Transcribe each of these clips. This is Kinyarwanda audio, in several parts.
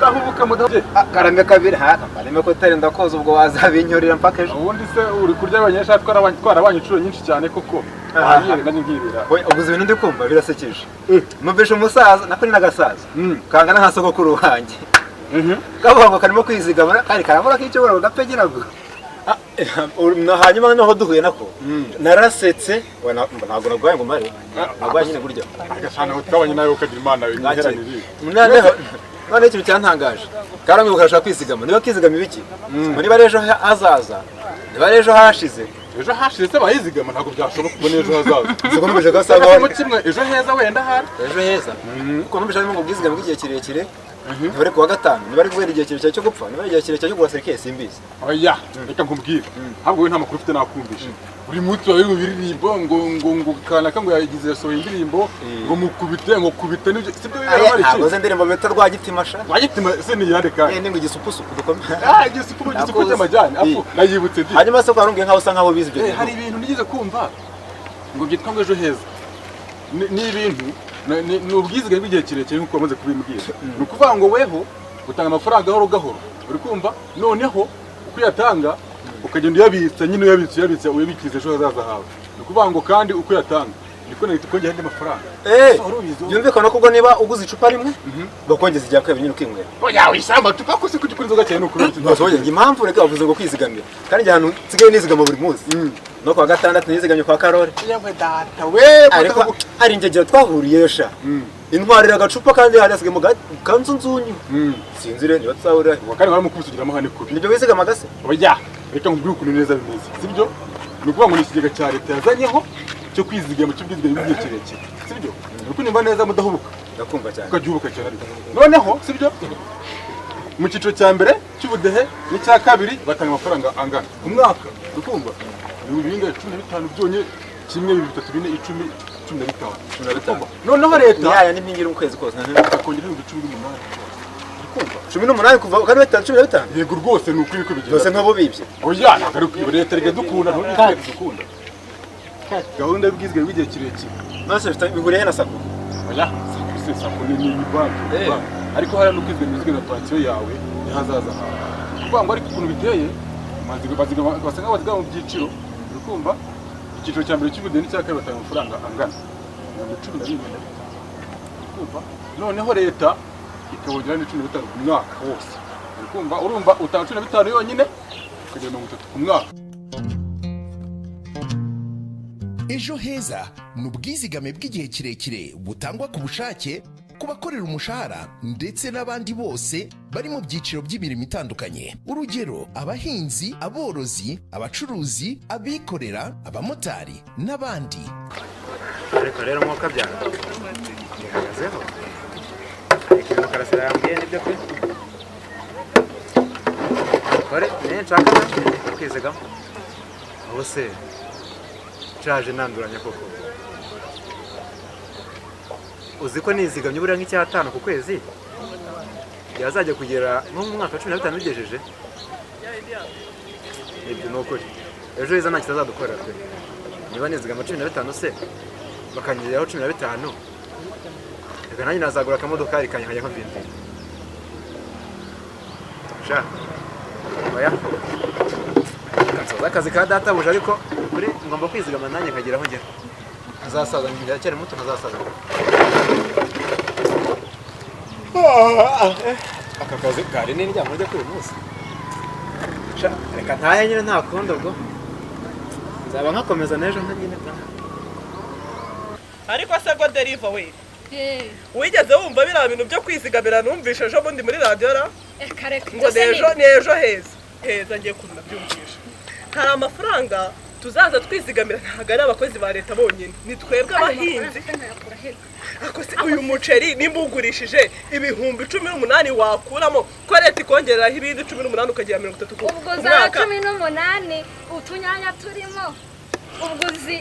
Mudahubuka mudahubuka. Karame kabiri ha kambareme ko tare ndakoza ubwo wazabinyorera mpaka ejo. Ubundi se uri kurya abanyesha twarabanye inshuro nyinshi cyane koko. Ahiyere nanjye nkibira. We ubuze ibintu ndi kumva birasekeje. Numvishe umusaza nako ni nagasaza. Kangana nka sogokuru wanjye. Kavuga ngo karimo kwizigamira kandi karabura k'icyo bora gapegerago. Hanyuma noneho duhuye nako narasetse ntabwo nagwaye ngo mare nagwaye nyine burya agashana twabanye nawe ukagira Imana winyeraniriye. None ikintu cyantangaje karamwe ukarashaka kwizigama niba kizigama ibiki ngo niba ejo hazaza niba ejo hashize ejo hashize se bayizigama ntabwo byashoboka kubona ejo hazaza. Siko numvise gasanga kimwe ejo heza wenda hari ejo heza kuko numvise arimo ngo ubwizigame bw'igihe kirekire niba ari kuwa gatanu niba ari guhera igihe kirekire cyo gupfa niba ari igihe kirekire cyo kugura serikeye simbizi. Oya reka nkubwire ntabwo we nta makuru ufite nakumvishe buri munsi wawe ibiririmbo ngo ngo ngo kanaka ngo yagize yasohoye indirimbo ngo mukubite ngo kubite nibyo sibyo bibera bari iki ntabwo ze indirimbo bita Rwagitima sha Rwagitima se ni yande kandi ni ngo igisupusupu dukomeye igisupu igisupu cy'amajyane afu nayibutse ndi. Hanyuma se kwa rumbwiye nkaho usa nkaho bizi ibyo bintu. Hari ibintu nigeze kumva ngo byitwa ngo ejo heza ni ibintu ni ubwizigame bw'igihe kirekire nk'uko wamaze kubimbwira. Ni ukuvuga ngo weho utanga amafaranga gahoro gahoro uri kumva noneho uko uyatanga ukagenda uyabitsa nyine uyabitsa uyabitsa uyabikiriza ejo hazaza hawe. Ni ukuvuga ngo kandi uko uyatanga niko leta ikongera andi mafaranga. Byumvikana ko ubwo niba uguze icupa rimwe bakongeza irya kabiri nyine ukinywera. Oya wisamba tupa ko se kujya inzoga cyane nuko ntosoye impamvu reka bavuze ngo kwizigamira kandi njye ahantu nsigaye nizigama buri munsi no kwa gatandatu nizigamye kwa Karore. Yewe data we ariko ari ingegera twahuriyeyo sha intwarira agacupa kandi hari asigaye mu kanzu nzunyu sinzire niba tuzahurira kandi baramukubise ugira amahane kubi nibyo wizigamaga se. Oya reka nkubwire ukuntu neza bimeze sibyo. Ni ukuvuga ngo ni ikigega cya leta yazanyeho cyo kwizigama cy'ubwizigame bw'igihe kirekire sibyo. Uri kunyumva neza mudahubuka? Ndakumva cyane. Ukagihubuka cyane ariko noneho sibyo mu cyiciro cya mbere cy'ubudehe n'icya kabiri batanga amafaranga angana ku mwaka uri kumva ibihumbi bingahe 15 byonyine kimwe 2 3 4 10 15. Noneho leta yaya n'impingira ukwezi kose akongera ibihumbi 18 uri kumva 18 kuva kandi batanu 15. Yego rwose ni ukuri ko bigenda byose nk'abo bibye. Oya ntabwo ari ukwiba leta reka dukunda ntabwo dukunda gahunda y'ubwizigame bw'igihe kirekire. Nase bihuriye na SACCO? Oya SACCO se SACCO ni banki ariko hari no kwizigama pansiyo yawe y'ahazaza hawe. Kuvuga ngo ariko ukuntu biteye basa nk'aho bazigama mu byiciro uri kumva icyiciro cya mbere cy'ubudehe n'icya kabiri batanga amafaranga angana 14,500 uri kumva noneho leta ikabongera ni 15 ku mwaka wose uri kumva urumva utanga 15 yonyine ukagira 30 ku mwaka. Ejo heza ni ubwizigame bw'igihe kirekire butangwa ku bushake ku bakorera umushahara ndetse n'abandi bose bari mu byiciro by'imirimo itandukanye. Urugero abahinzi, aborozi, abacuruzi, abikorera, abamotari n'abandi. Ariko rero mwuka byana bihagazeho ikintu Karasira yambwiye nibyo pe kore niyo nshaka kwizigama ubu se nshaje nanduranya koko. Uzi ko nizigamye buriya nk'icyatanu ku kwezi yazajya kugera nko mu mwaka wa 15 bigejeje. Ibyo ni ukuri ejo heza nta kitazadukorera pe niba nizigama 15 se bakangeraho 15 reka nanjye nazagura akamodokari kanjye nkajya nkavindira sha. Oya nsoza akazi ka databuja ariko kuri ngomba kwizigama nanjye nkageraho ngera ntazasaza ndacyari muto ntazasaza. Aka kazi kari n'indyamo ryo kuri uyu munsi sha reka ntahe nyine nta kundi ubwo nzaba nkakomeza n'ejo nyine. Ariko se Goderiva we wigeze wumva biriya bintu byo kwizigamira numvishe ejo bundi muri radiyo ra ngo n'ejo n'ejo heza heza ngiye kunabyumvisha hari amafaranga tuzaza twizigamira ntabwo ari abakozi ba leta bonyine ni twebwe abahinzi. Uyu muceri nimba ugurishije 18,000 wakuramo ko leta ikongereraho ibindi 18 ukagira 30 ku ubwo za 18 utunyanya turimo ubwo uzi.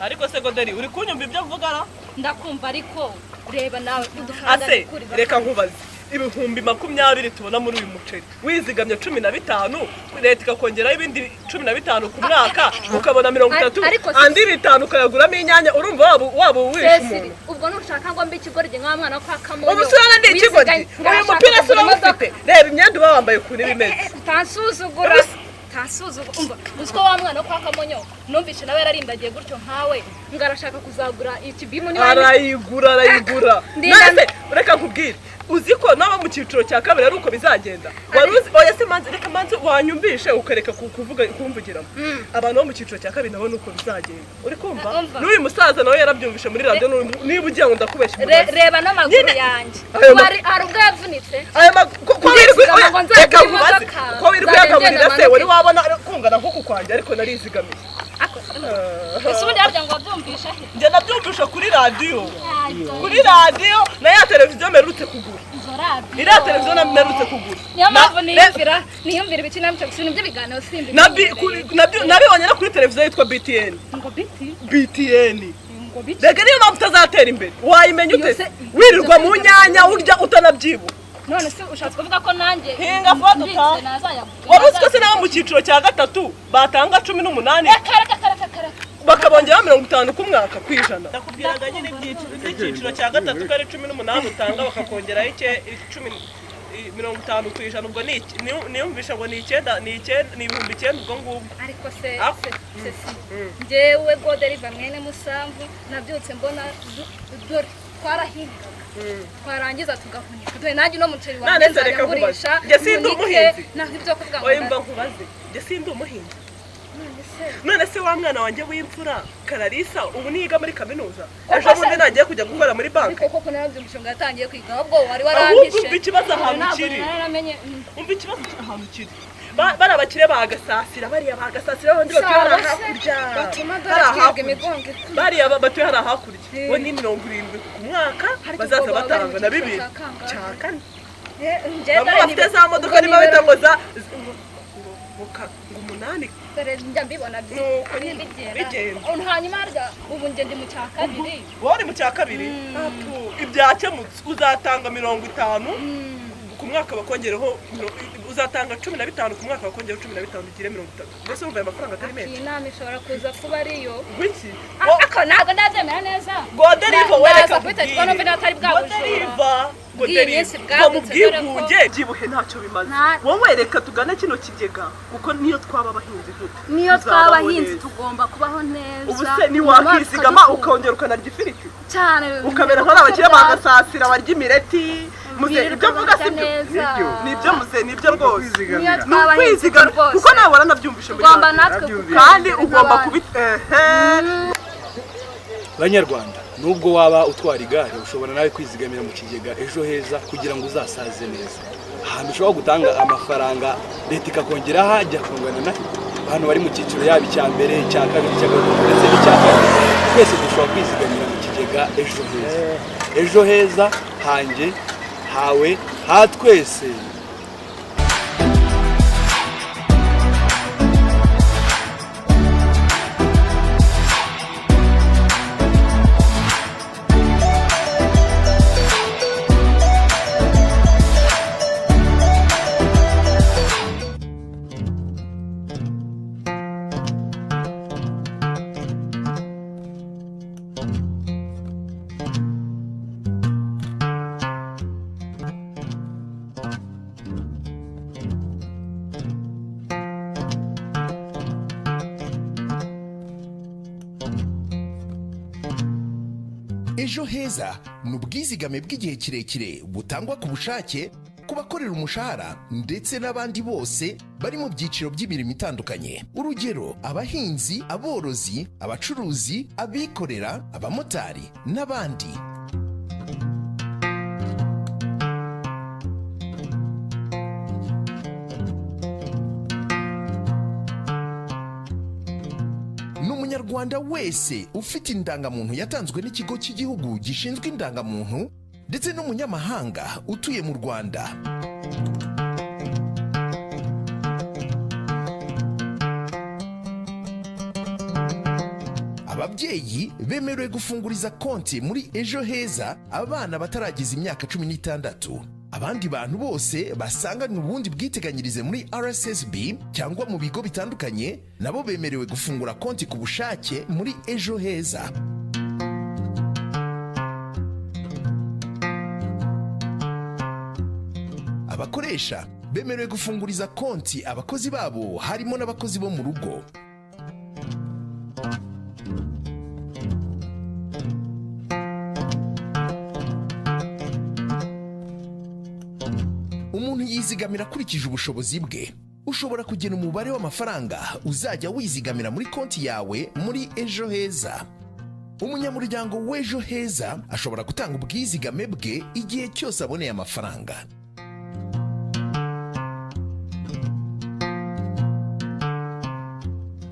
Ariko se Goderi uri kunyumva ibyo mvuga ra? Ndakumva ariko reba nawe udufaranga kuri reka nkubaze 20,000 tubona muri uyu muceri wizigamye 15 leta ikakongeraho ibindi 15 ku mwaka ukabona 30 andi 5 ukayaguramo inyanya urumva wabo wishe umuntu. Ubwo nushaka ngo mbe ikigoryi nka mwana kwa Kamonyo. Ubu se ndi ikigoryi uyu ufite, reba imyenda uba wambaye ukuntu iba imeze. Utansuzugura, utansuzugura. Umva, uzi ko wa mwana wo kwa Kamonyo numvise nawe yararindagiye gutyo nkawe, ngo arashaka kuzagura ikibimu niba arayigura arayigura. None reka nkubwire, uzi ko naba mu cyiciro cya kabiri ari uko bizagenda. Wari uzi? Oya se manzi, reka manzi wanyumvishe ukareka kuvuga kumvugiramo. Abantu bo mu cyiciro cya kabiri nabo nuko bizagenda. Uri kumva? N'uyu musaza nawe yarabyumvishe muri radio, niba ugiye ngo ndakubeshya. Reba n'amaguru yanjye. Hari ubwo yavunitse. Ayo ko wirirwa uyagaburira se wari wabona kungana nk'uku kwanjye, ariko narizigamiye. Ese ubundi harya ngo wabyumvisha he? Njye nabyumvisha kuri radio. Kuri radio na ya televiziyo mperutse kugura. Iriya televiziyo mperutse kugura. Niyo mpamvu niyumvira ibikinamico gusa, ibintu by'ibiganiro simbi. Nabibonye no kuri televiziyo yitwa BTN. Ngo BT? BTN. Reka niyo mpamvu utazatera imbere. Wayimenya ute? Wirirwa mu nyanya urya utanabyibuha. None se ushatse kuvuga ko nanjye hinga vuba dutaha? Wari uzi ko se nabo mu cyiciro cya gatatu batanga 18 bakabongeraho 50 ku mwaka ku ijana? Ndakubwiraga nyine ibyiciro cya gatatu ko ari 18 utanga bakakongeraho 50 ku ijana, ubwo niyumvisha ngo ni 9 ni 9,000 ubwo ngubwo. Ariko se njyewe Goderiva mwene Musamvu nabyutse mbona dore twarahingaga twarangiza tugahunika. Dore nanjye no muceri wanjye nzajya ngurisha. Njye sindi umuhinzi. Naho ibyo kuvuga ngo oya mba nkubaze, njye sindi umuhinzi. None se wa mwana wanjye w'imfura Kararisa ubu niga muri kaminuza, ejo bundi nagiye kujya gukora muri banki. Ariko koko narabyumvise ngo yatangiye kwiga, ahubwo wari warampishe. Ahubwo ikibazo ahantu kiri, umva ikibazo ahantu kiri, bari abakire bagasasira, bariya bagasasira abandi batuye hari hakurya, bariya batuye hari hakurya, bo ni 70 ku mwaka bazaza batanga na 2 cya kane. Bamwe bafite za modoka niba bita ngo za ngo 8 dore njya mbibona bigenda. Hanyuma harya ubu njye ndi mu cya kabiri. Wowe uri mu cya kabiri? Ibyakemutse uzatanga 50 ku mwaka bakongereho, uzatanga 15 ku mwaka bakongereho 15 ugire 30. Mbese urumva ayo mafaranga atari menshi? Iyi nama ishobora kuza kuba ariyo. Wiki? Ariko ntabwo ndabyemera neza. Goderiva wereka kubwira. Goderiva mu bwigunge byibuhe ntacyo bimaze. Wowe reka tugane kino kigega kuko niyo twaba abahinzi gute. Niyo twaba abahinzi tugomba kubaho neza. Ubu se ni wakizigama ukongera ukanarya ifiriti? Cyane. Ukabera nk'abakire abakire bagasasira barya imireti. Muze ibyo mvuga si byo? Nibyo muze, nibyo rwose. Ni ukwizigama kuko nawe waranabyumvishe muri ugomba natwe kandi ugomba kubi. Banyarwanda, nubwo waba utwara igare ushobora nawe kwizigamira mu kigega Ejo Heza kugira ngo uzasaze neza. Ahantu ushobora gutanga amafaranga leta ikakongera hajya kungana nayo. Abantu bari mu cyiciro yaba icya mbere, icya kabiri, icya gatatu ndetse n'icya kane, twese dushobora kwizigamira mu kigega Ejo Heza. Ejo Heza hanjye, hawe, ha twese. Ejo Heza ni ubwizigame bw'igihe kirekire butangwa ku bushake ku bakorera umushahara ndetse n'abandi bose bari mu byiciro by'imirimo itandukanye. Urugero, abahinzi, aborozi, abacuruzi, abikorera, abamotari n'abandi. Umunyarwanda wese ufite indangamuntu yatanzwe n'ikigo cy'igihugu gishinzwe indangamuntu ndetse n'umunyamahanga utuye mu Rwanda. Ababyeyi bemerewe gufunguriza konti muri Ejo Heza abana bataragiza imyaka 16. Abandi bantu bose basanganywe ubundi bwiteganyirize muri RSSB cyangwa mu bigo bitandukanye nabo bemerewe gufungura konti ku bushake muri Ejo Heza. Abakoresha bemerewe gufunguriza konti abakozi babo, harimo n'abakozi bo mu rugo. Umuntu yizigamira akurikije ubushobozi bwe. Ushobora kugena umubare w'amafaranga uzajya wizigamira muri konti yawe muri Ejo Heza. Umunyamuryango w'Ejo Heza ashobora gutanga ubwizigame bwe igihe cyose aboneye amafaranga.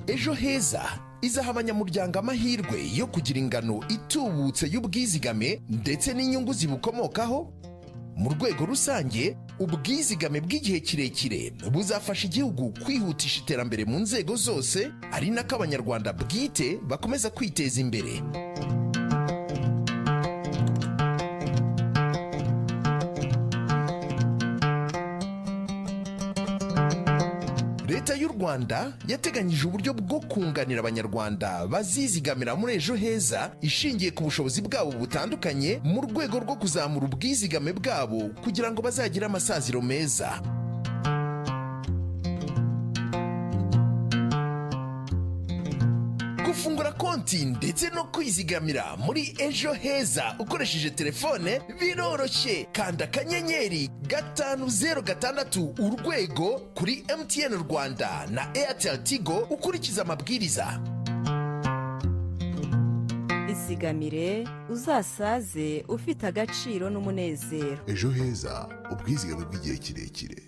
Ejo Heza izaha abanyamuryango amahirwe yo kugira ingano itubutse y'ubwizigame ndetse n'inyungu zibukomokaho. Mu rwego rusange, ubwizigame bw'igihe kirekire buzafasha igihugu kwihutisha iterambere mu nzego zose, ari nako abanyarwanda bwite bakomeza kwiteza imbere. Leta y'u Rwanda yateganyije uburyo bwo kunganira abanyarwanda bazizigamira muri Ejo Heza ishingiye ku bushobozi bwabo butandukanye, mu rwego rwo kuzamura ubwizigame bwabo kugira ngo bazagire amasaziro meza. Gufungura konti ndetse no kwizigamira muri Ejo Heza ukoresheje telefone biroroshye. Kanda *506 urwego kuri MTN Rwanda na Airtel Tigo, ukurikiza amabwiriza. Izigamire uzasaze ufite agaciro n'umunezero. Ejo Heza, ubwizigame bw'igihe kirekire.